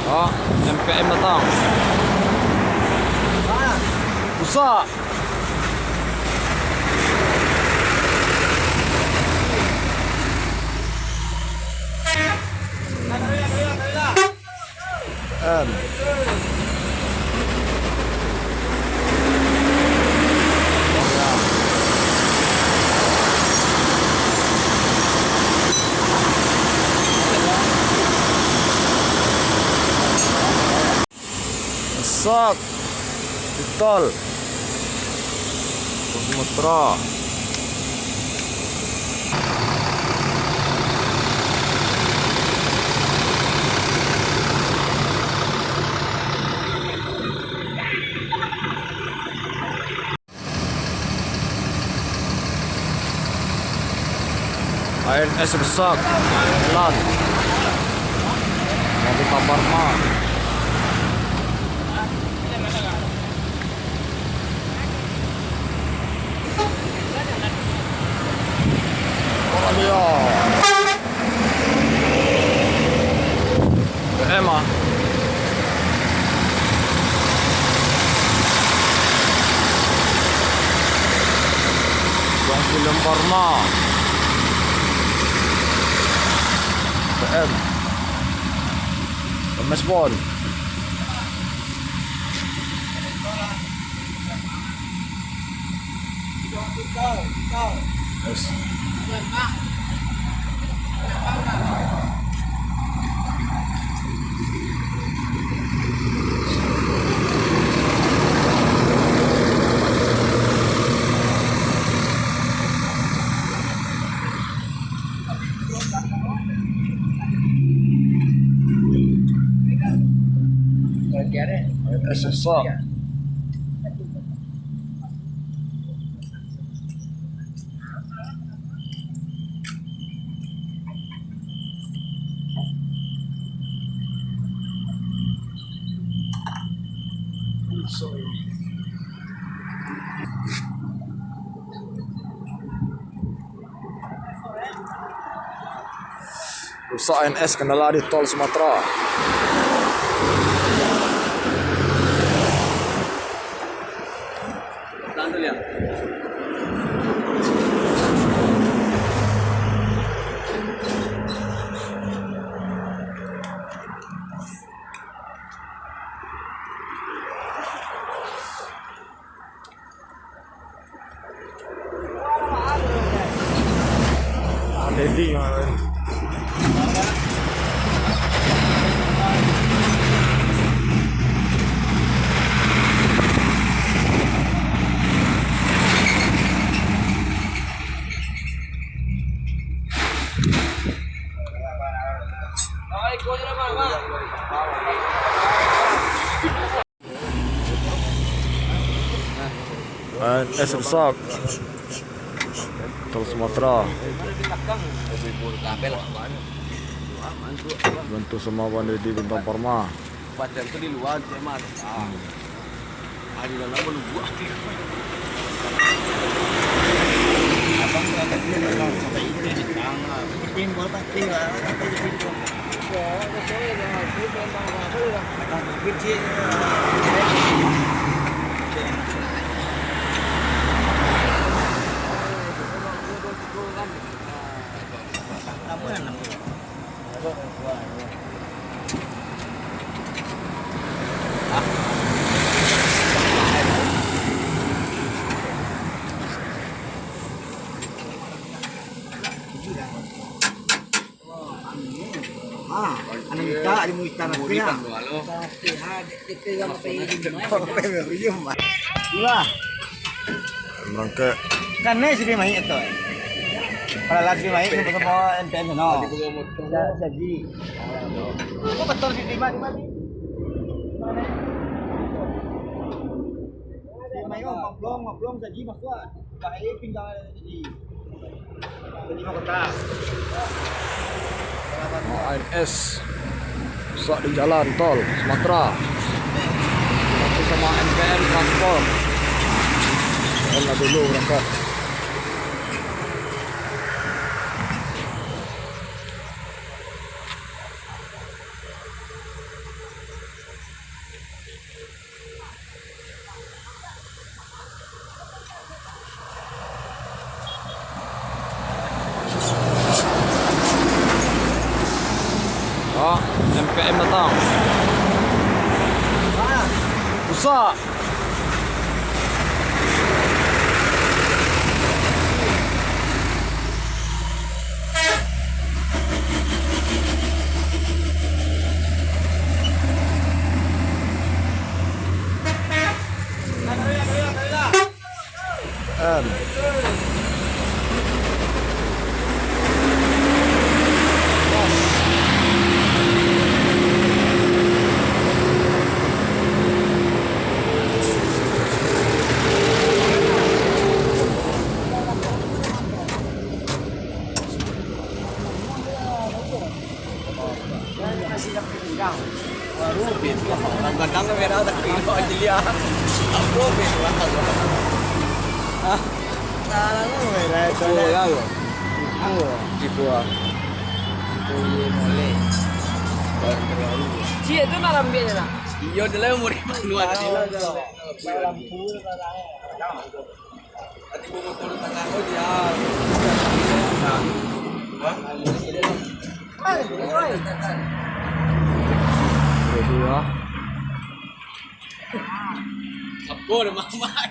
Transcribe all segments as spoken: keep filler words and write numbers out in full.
Oh, M P M datang. Rusak. M. Rusak. Tol Sumatera. A N S rusak, jalan. Mobil Tabarma. P M ah. Bang Film Parma. P M. P M Respon. Yes. Susah. Rusak A N S, kendala di Tol Sumatera. A N S rusak. Tol Sumatera. Bantu sama Bang Dedi Bintang Parma. Pacar tu di luar, dia mah. Ah. Di dalam mah lubuak. Abang tu agak dia dalam sampai ini di tangah. Timbul pasti lah. Ah, anak minta di muitan. Itulah. Merangkak. Kan ni sini main tu. Kalau lagi main sama M P M no. Sa-, saji. Kok betul sih lima lima ni? Main mablong, mablong saji masuk. Baik tinggal saji. A N S rusak di jalan tol Sumatera. Tapi sama M P M transport. Kan lah dulu berangkat. M P M datang. Rusak. Em. Kadang-kadang merah tak kira aja lihat. Apa merah? Ah, tahu merah itu. Oh, ya, ya. Oh, gitu ah. Oh, iya, molek. Baru terlalu. Cik, itu nak ambil je nak? Iya, dia lah umur lima puluh. Lampu. Tadi gua motor tangan gua dia. Hah? Dua-dua. Apa dah mamak?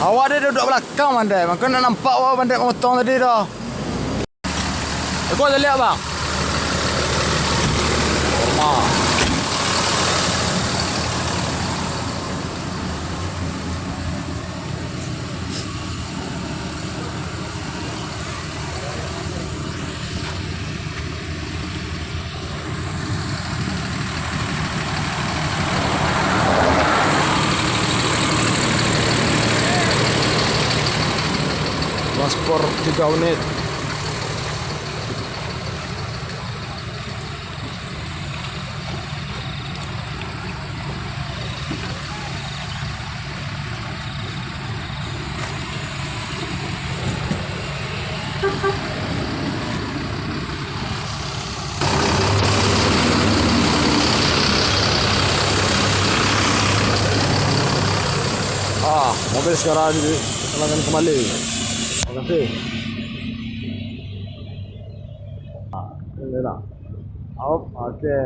Awak deh duduk balakang, Mandai. Mangko ndak nampak awak Mandai mamotong tadi tu. Iko caliak, Bang. Ah. Paspor tiga unit. Ah, mobil sekarang dipulangkan kembali. Terima kasih. Ah, ini lah. Op, oke.